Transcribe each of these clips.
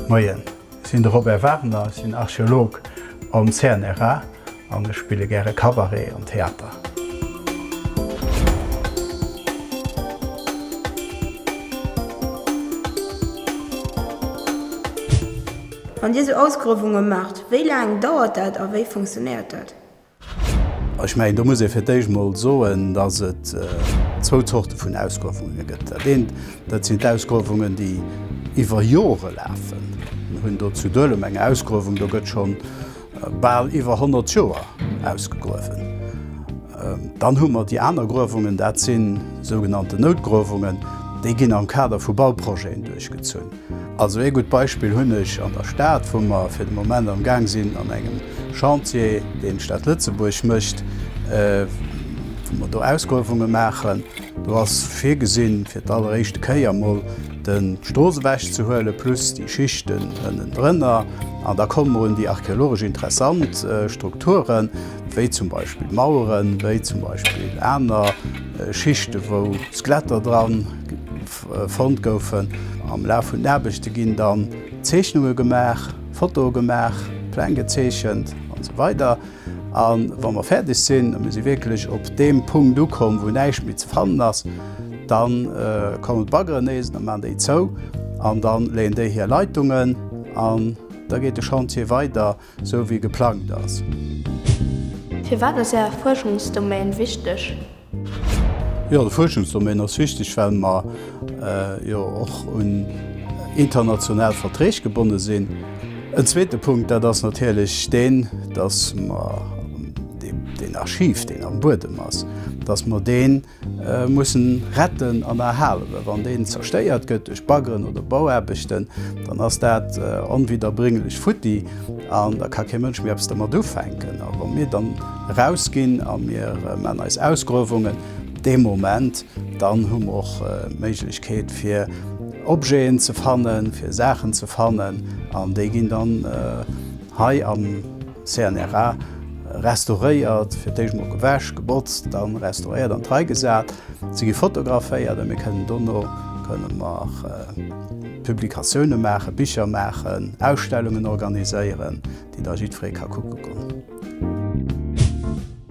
Moien, ech sinn de Robert Wagner, ech sinn Archeolog am CNRA an ech spille gäre Cabaret an Theater. Wann Dir sou Ausgruewunge maacht, wéi laang dauert dat a wéi funktionéiert dat? Ech mengen, do muss ee fir d'éischt emol soen, datt et zwou Zorte vun Ausgruewunge gëtt. Dat eent, dat sinn d'Ausgruewungen, déi iwwer Jore lafen. Mir hunn do zu Duelem eng Ausgruewung, do gëtt scho bal iwwer 100 Joer ausgegruewen. Dann hu mer déi aner Gruewungen, dat si sougenannten Noutgruewungen, déi ginn am Kader vu Bauprojeten duerchgezunn. Also ee gutt Beispill hunn ech an der Stad, wou mer fir de Moment am Gaang sinn an engem Chantier, deen d'Stad Lëtzebuerg mécht, wou mer do Ausgruewunge maachen. Do ass virgesinn, fir d'alleréischte Kéier emol d'Strooss ewechzehuele plus déi Schichten ënnendrënner. An da komme mer un déi archeologesch interessant Strukturen, wéi zum Beispill Maueren, wéi zum Beispill aner Schichte wou Skeletter dran fonnt goufen. Am Laf vun den Aarbechte ginn dann Zeechnunge gemaach, Fotoe gemaach, Pläng gezeechent an esou weider. A wa mer fäerdeg sinn a mir si wierklech op deem Punkt ukomm, wou näischt méi ze fannen ass, da kommen d'Baggeren nees, da maachen déi zou an da leeën déi hir Leitungen an da geet de Chantier weider, esou wéi geplangt ass. Firwat ass Är Fuerschungsdomaine wichteg? Jo, de Fuerschungsdomaine ass wichteg, well mer jo och un international Verträg gebonne sinn. En zweete Punkt, dat ass natierlech deen, dass mer deen Archiv, deen am Buedem ass, dass mer dee mussen retten an erhalen. Well wann deen zerstéiert gëtt duerch Baggeren oder Bauaarbechten, dann ass dat onwiederbringlech futti an da ka kee Mënsch méi eppes dermat ufänken. A wa mir dann Erausginn a mir man eis Ausgruewungen dee Moment, dann hu mer och d'Méiglechkeet fir Objeten ze fannen, fir Saachen ze fannen an déi ginn dann hei am CNRA restauréiert, fir d'éischt mol gewäsch, gebotzt, dann restauréiert an d'Rei gesat. Se gi fotograféiert a mir kënnen dono kënne mer Publikatioune maachen, Bicher maachen, Ausstellungen organiséieren, déi da jiddweree ka kucke goen.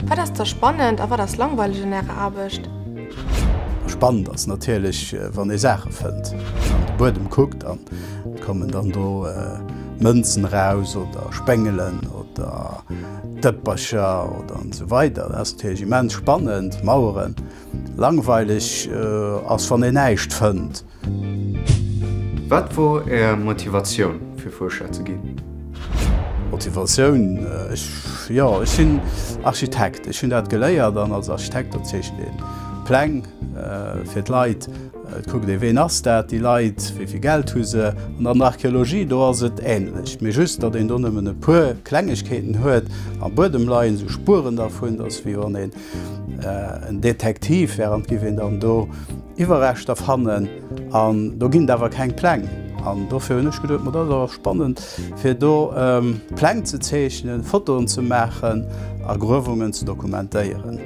Wat ass da spannend a wat ass langweileg un Ärer Aarbecht? Spannend ass natierlech, wann ee Saache fënnt, an de Buedem kuckt an et kommen dann do Mënzen eraus oder Spéngelen oder Dëppercher oder an esou weider. Dat ass natierlech immens spannend. Maueren. Langweileg ass, wann een näischt fënnt. Wat wor Är Motivatioun fir Fuerscher ze ginn? Motivatioun, ech, jo, ech sinn Architekt, ech hunn dat geléiert an als Architekt do zeechent een Pläng fir d'Leit, et kuckt ee ween ass dat, déi Leit, wéi vill Geld hu se. An an der Archeologie do ass et ähnlech, mee just datt een do nëmmen e puer Klengegkeeten huet am Buedem leien, esou Spueren dervun, dat ass wéi wann een en Detektiv wär an et giff een dann do Iwwerreschter fannen an do ginn et awer keng Pläng. An dofir hunn ech geduet, ma dat ass awer spannend, fir do Pläng ze zeechnen, Fotoen ze maachen a Gruewungen ze dokumentéieren.